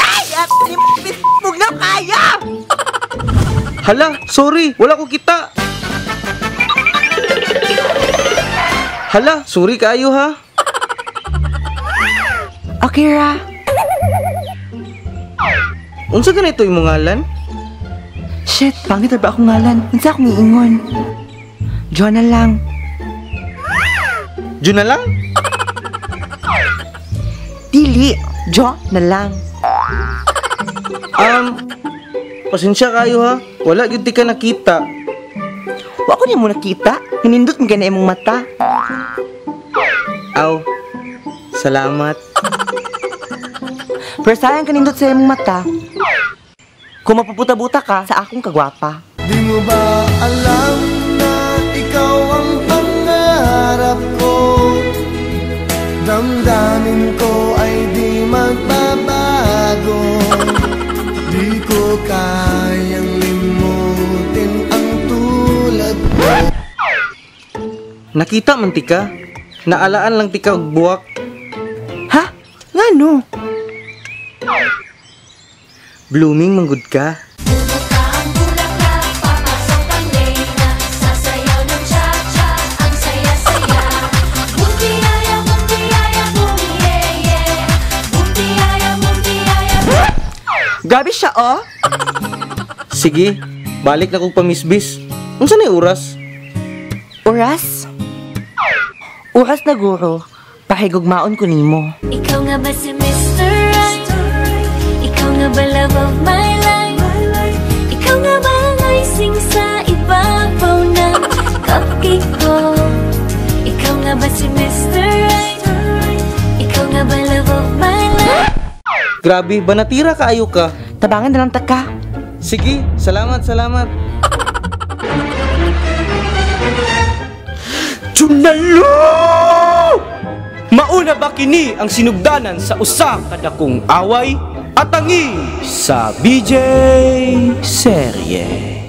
Ay! Ni bugnaw kaya! Hala, sorry, wala ko kita. Hala, sorry kaayo ha. Okay ra. Unsa ganito imong ngalan? Shit, pangit ra ba akong ngalan? Unsa akong iingon? Jonah lang. Jonah lang? Dili, Jonah lang. Pasensya kayo ha. Wala gyud ka nakita. Wa ko nimo nakita. Hinindot man gani imong mata. Aw. Salamat. Pero sayang kanindot sa imong mata. Kung mapaputa-buta ka sa akong kagwapa. Di mo ba alam na ikaw ang pangarap ko? Damdamin ko ay di magbabago. Di ko kayang limutin ang tulad mo. Nakita man tika. Naalaan lang tika og buwak. Ha? Ngano? Blooming manggod ka. Bumuka ang bulaklak, papasok ang reyna. Sasayaw ng cha-cha, ang saya-saya. Bumtiyaya, bumtiyaya, bumiyeye. Bumtiyaya, bumtiyaya. Grabe siya, oh! Sige, balik na kong pamisbis. Unsa na oras? Oras? Oras na guro. Pahigugmaon ko nimo. Ikaw nga ba si Mr. Right? Ikaw nga ba love of my life? Ikaw nga ba ang icing sa ibabaw ng cupcake ko? Ikaw nga ba si Mr. Right? Ikaw nga ba love of my life? Grabe, banatira kaayo ka. Tabangan na lang ta ka. Sige, salamat, salamat. Junalo! Mauna ba kini ang sinugdanan sa usa ka dakong away? Atangi sa BJ Serye.